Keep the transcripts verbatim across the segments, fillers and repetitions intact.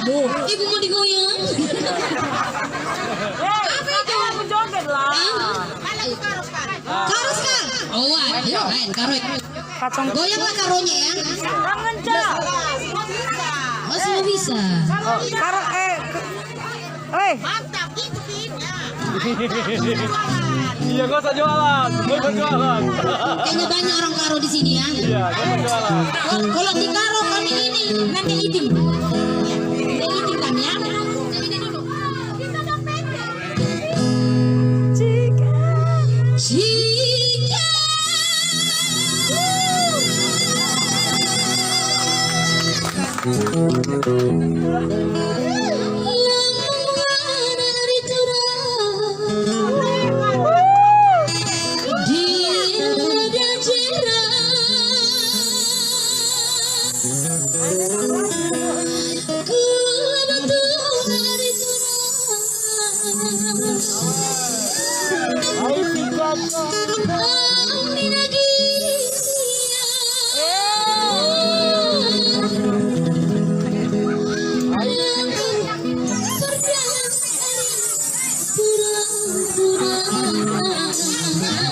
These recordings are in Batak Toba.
Ibu mau digoyang. Apa itu? Karos, Kang. Oh, ayo, main karos. Goyanglah karonya, ya. Jangan, Cak. Masih bisa. Karo, eh, oi. Mantap, gitu, Kin. Iya, gua usah jualan. Gua usah jualan. Kayaknya banyak orang karo di sini, ya. Iya, gua usah jualan. Kalau, kalau di karo kami ini, nanti idim. Nanti idim kami, ya. Ini dulu. Jika. Jika.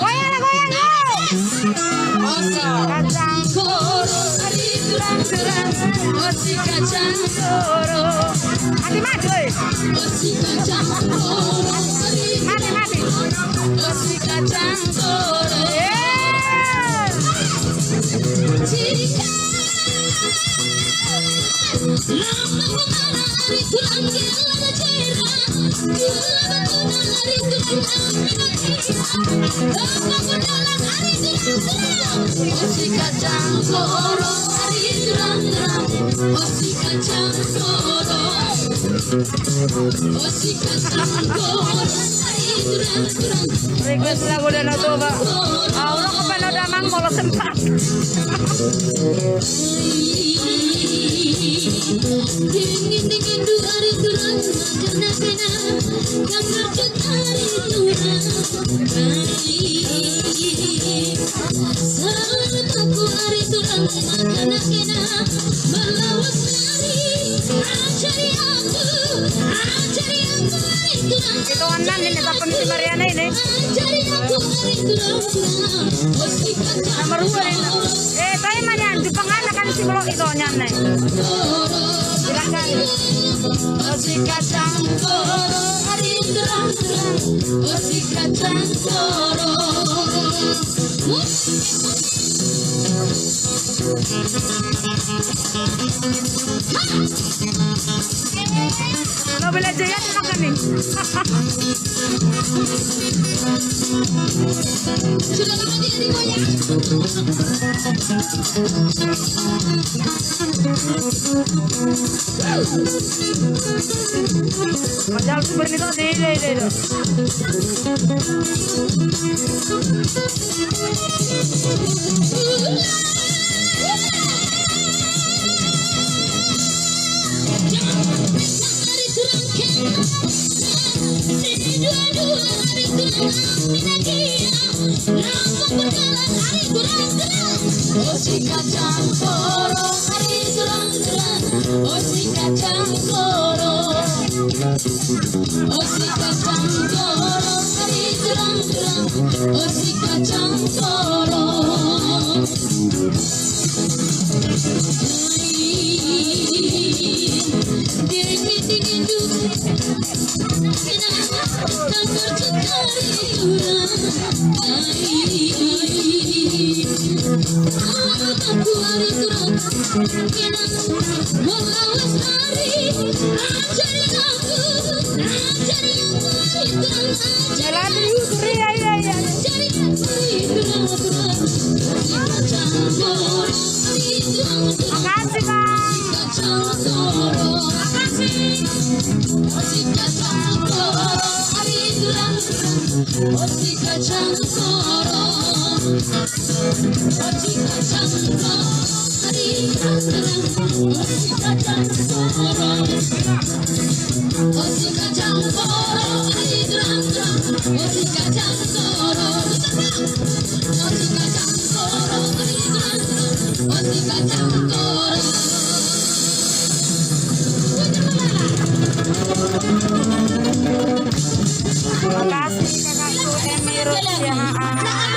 Goyang, goyang, goyang. Osi kacang koro, ari turang turang. Osi kacang koro. Mati, mati, oi. Osi kacang koro, ari. Mati, mati. Osi kacang koro. Eh. Request lagu Danau Toba. Au, lagu Danau Toba, molo sempat. Ito annan ini, tapon si Mariana ini. Nomor dua ini. Eh, tahe ma nian, Jepang anak kan si Bolo ito nian nih. Bilang kan. Osi kacang koro, ari turang turang. Osi kacang koro. Kalau bela jaya, makan nih. Sudah lama tidak digoyang. Padahal tu berani tau, deh, deh, deh, deh. Osi kacang koro, ari turang turang. Osi kacang koro. Osi kacang koro, ari turang turang. Osi kacang koro. Makasih, Bang. Eme ro sia ha.